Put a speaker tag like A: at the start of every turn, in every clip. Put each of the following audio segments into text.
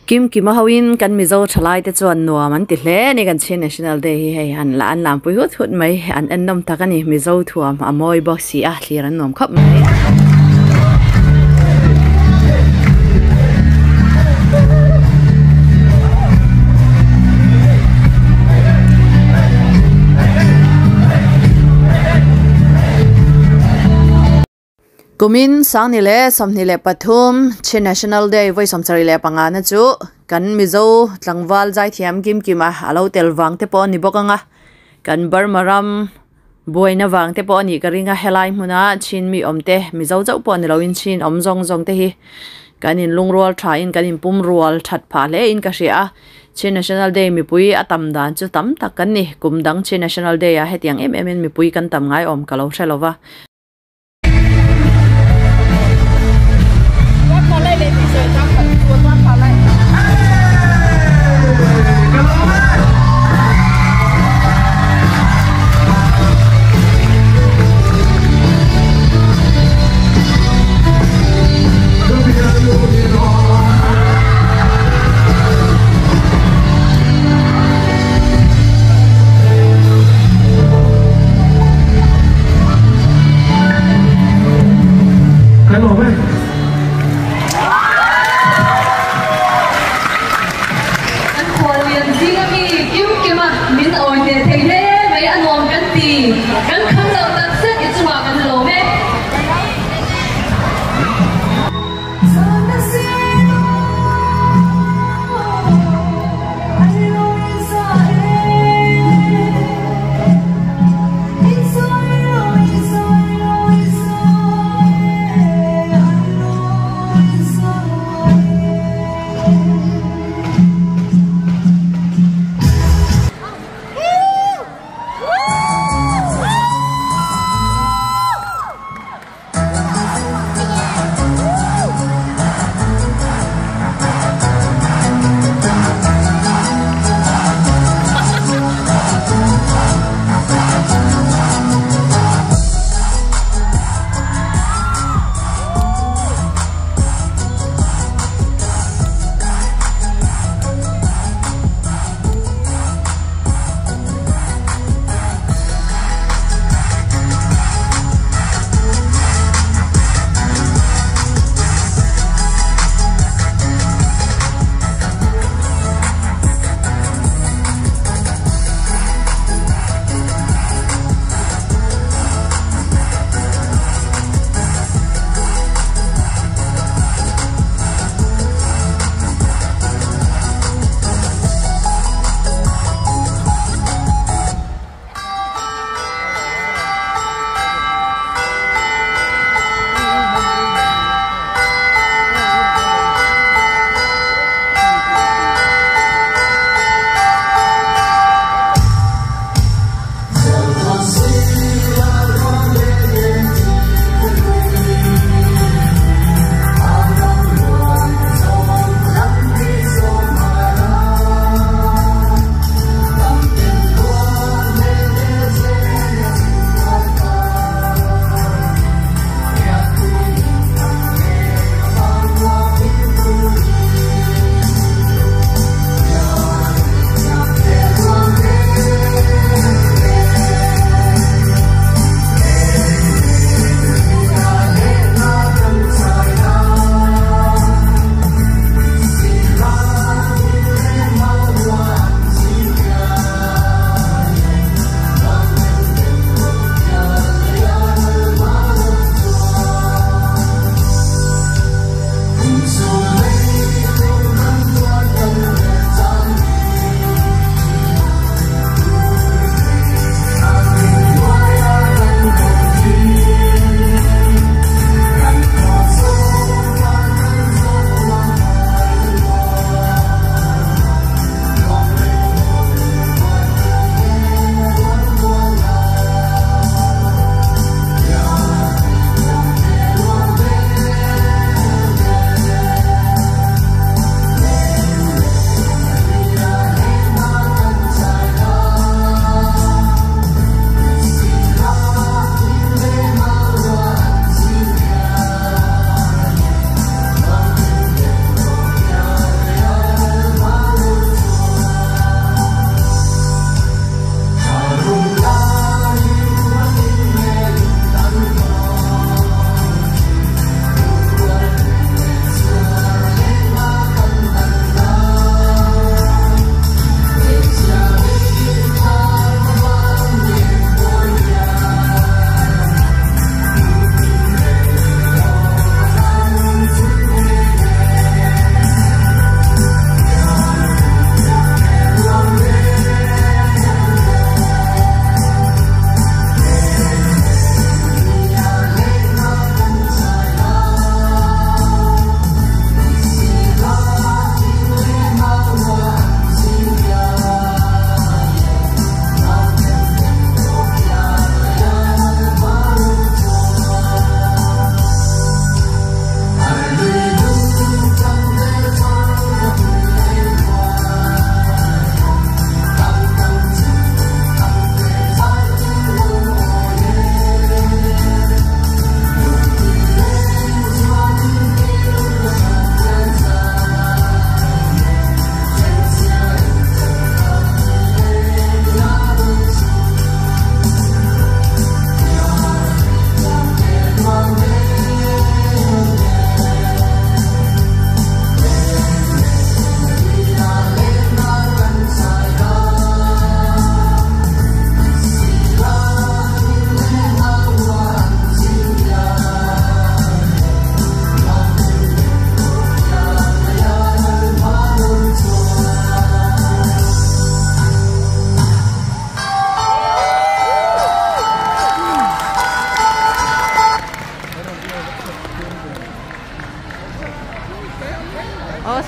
A: Kim Kima hoin kan Mizo thalai te chuan nuam an ti hle a ni kan Chin National Day hi hei an la an lampui hut hut mai an en nawm tak a ni Mizo thuam a mawi bawk si a thlir an nuam khawp mai. Kumin Sangni leh 23 Chin National Day vawi 75 na chu kan Mizo tlangval zaithiam kim kim a a lo tel vang te pawh a ni bawk ang a, kan Burma ram buaina vang te pawh a nih ka ring a, helai hmuna Chin mi awm te Mizo chauh pawh ni loin Chin awm zawng zawng te hi kan inlungrual thain kan inpum rual that phah hle in ka hria a, Chin National Day mipui a tam dan chu tam tak kan ni, kum dang Chin National Day ah hetiang em em in mipui kan tam ngai awm ka lo hre lo va.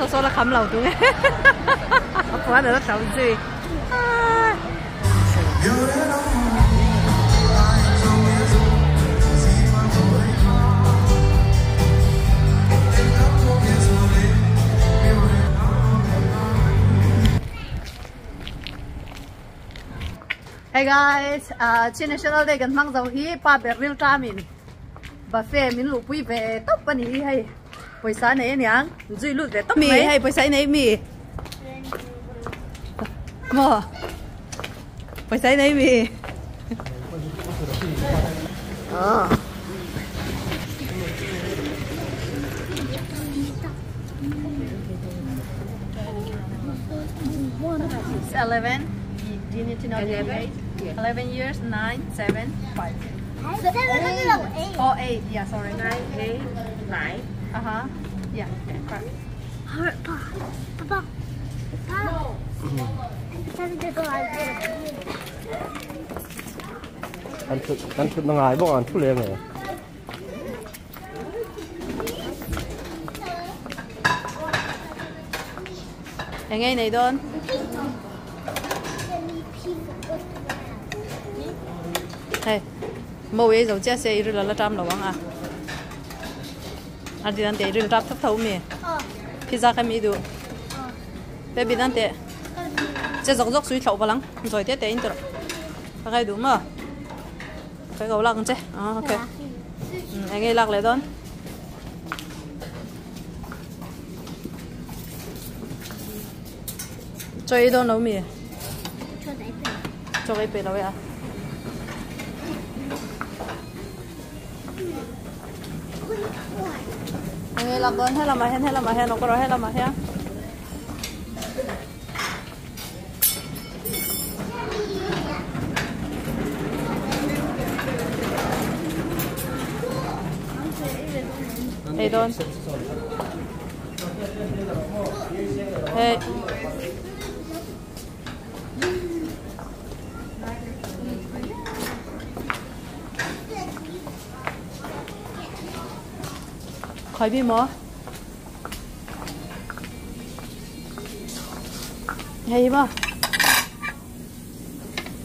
A: Saw saw la kham lo tu nge a puan a la tho zui. Hey guys, uh, Chin National Day kan hmang zo hi pa ber ril tamin buffet min luhpui ve tawp a ni hi hei pawisa nei aniang zui lut ve tawp mai hei pawisa i nei mi maw pawisa i nei mi ah It's 11. Do you need to know the age? 11 years, 9, 7, 5. Oh, 8. Yeah, sorry.
B: 9, 8, 9.
A: Uh-huh. Yeah, okay, correct.
C: An thut an thut na ngai bawk an thu lem e.
A: Eng nge i nei dawn? Hei, mo ei zo chiah se i ril a la ṭam lo ang a. A din an teh i ril ṭap thap tho mi. Pizza kha mi duh. Pe bin an teh. Che zawk zawk sui thlauh palang. Zawi te te in ti rawh. Ka kai duh maw? Ka ko lak ang che. Ah, okay. Eng nge i lak leh dawn? Chaw ei dawn lo mi? Chaw ei pe lo e a. Eng nge lak dawn? Helamah hian, helamah hian, awk rawh helamah hian. Ei dawn. Hei. Khawi mi maw? Hei hi maw?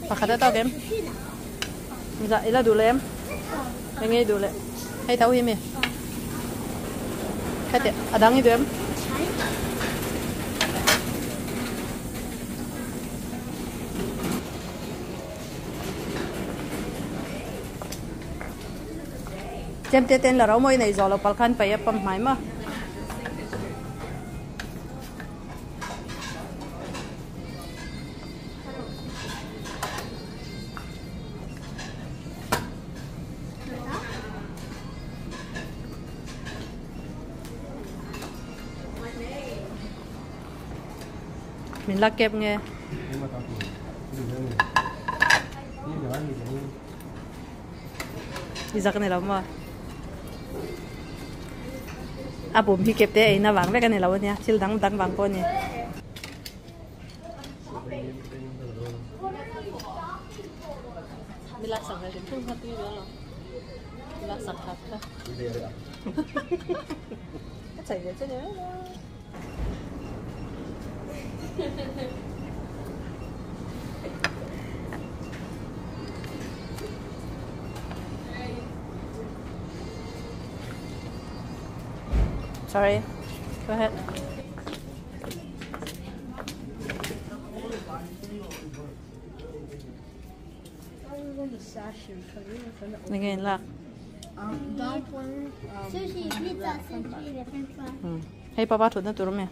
A: Pakhat a tawk em? Dạ, ila duh leh em? Eng nge i duh leh? Hei tho hi mi? Heti, a dang i duh em? Chem te ten la ro mawi nei zawh lo pal khan paih a pam hmai maw. Min la kep nge. I zak ni lo maw? A pum hi kep te a in avang vek a ni lo ania, thil dang dang vang pawh a ni. Mi laksak ve hrim hrim kha tui ve alawm. Mi laksak khat kha. Ka chei ve che ni mai lo. Sorry, go ahead. Enge in lak? Hei papa thutna tur awm e.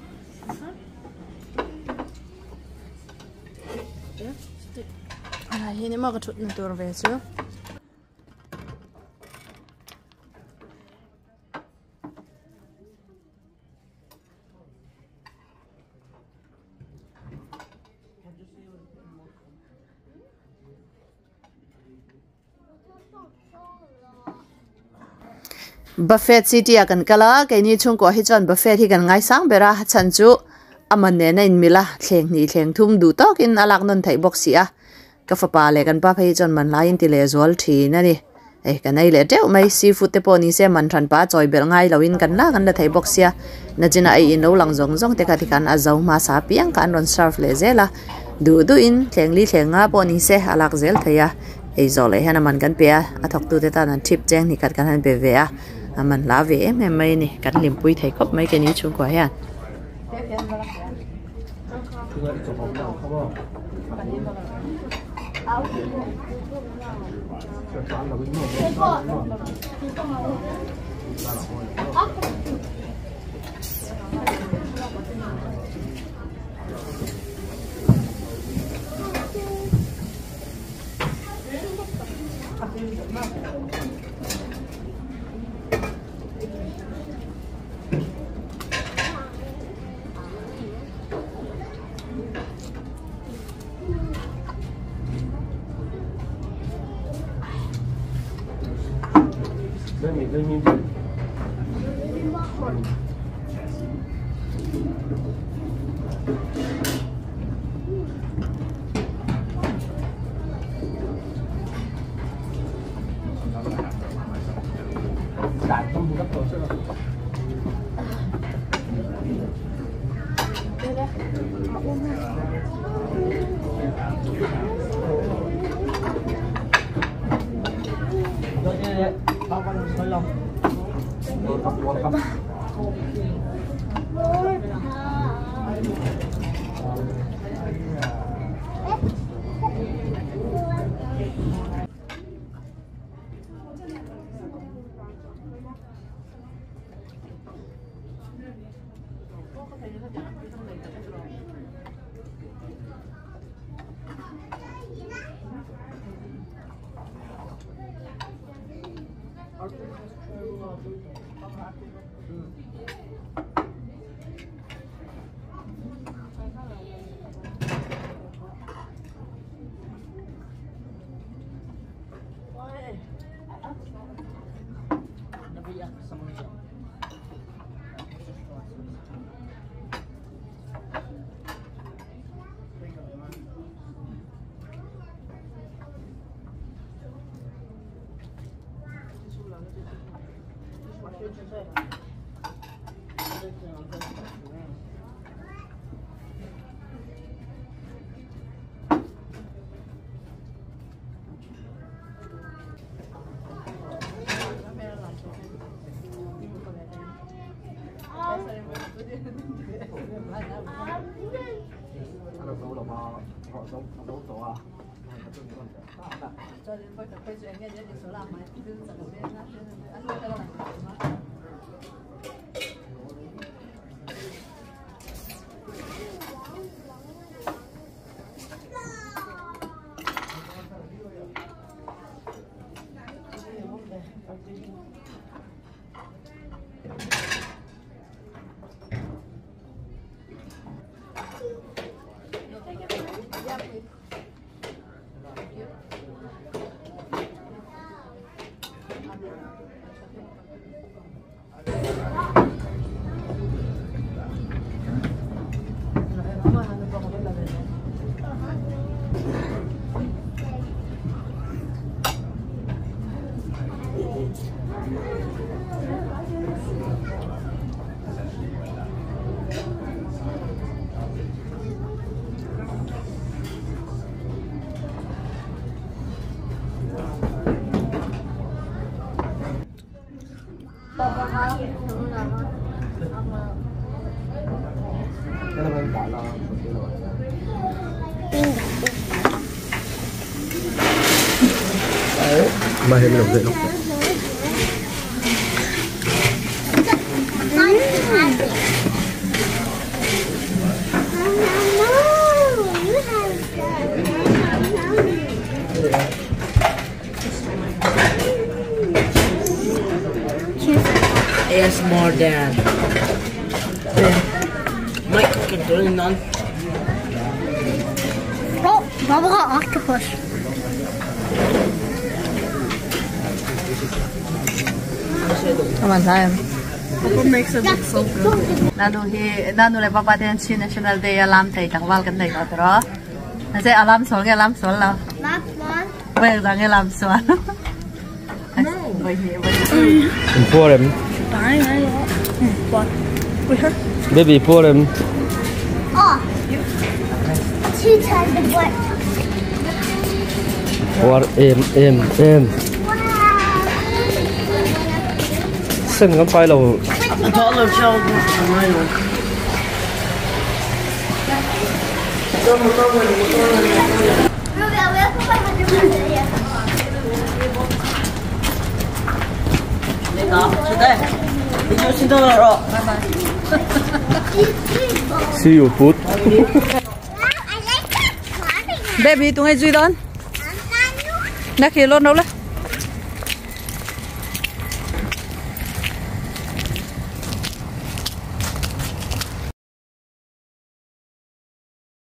A: A hi ni maw ka thutna tur ve chu. Buffet city ah kan kal a keini chhungkua hi chuan buffet hi kan ngaisang ber a a chhan chu a man nen a inmil a thleng hnih thleng thum duh tawkin a lak nawn theih bawk si a ka fapa leh kan pa phei hi chuan man laiin ti leh zual thin a ni. Hei kan ei leh teuh mai seafood te pawh ni se man hran pah a chawi belh ngai loin kan la kan la thei bawk sia nachina ei in lo lang zawng zawng te kha tikhan a zo hmasa apiang kha an rawn serve leh zel a duh duhin thleng li thleng nga pawh ni se a lak zel thei a ei zawh leh hian a man kan pe a a thawk tu te tan an thip cheng hnih khat kan han pe ve a a man hla ve em em mai a ni kan hlimpui thei khawp mai keini chhungkua hian.
B: It's more than Mike can do none.
D: Oh, Baba got octopus.
A: Come on, time. What makes it look so good? Nanu hi nanu le papa ten Chin National Day alam thei tlangval kan nei tawh tawh a. Alam sual nge alam sual lo?
D: Lam sual.
A: Vel dang nge lam sual?
C: In puar em? Baby puar em? Puar em em em. Sen kan pai lo. See you put.
A: Baby tung ai zui don. Na khi lon đâu le.